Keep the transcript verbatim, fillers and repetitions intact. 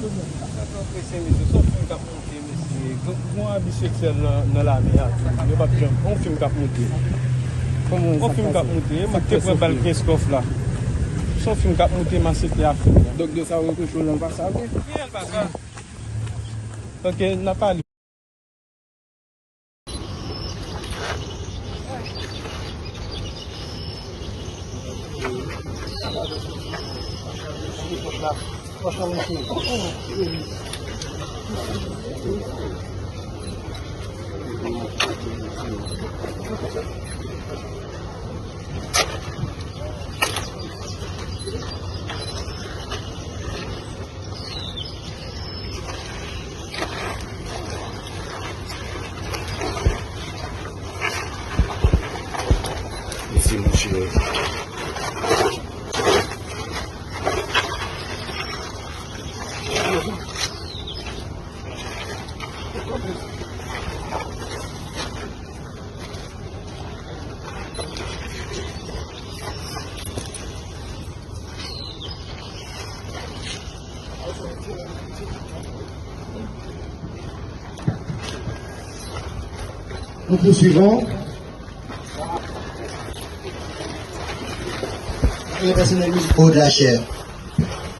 Sa fè antre se mesye, se yon fim k ap monte, mesye. Gen yon abi seksyèl nan, nan lame a tou. Yo p ap janm. Yon fim k ap monte. Yon fim k ap monte. Yo mèt te pran bal Kenskòf la. Se yon fim k ap monte, masete a fini. Donk, de sa yo reproche w nan pase a vre? Kiyès pase a? Ok, n ap pale. Mesi, monchè. Nous poursuivons. Le personnel médical de la chaire.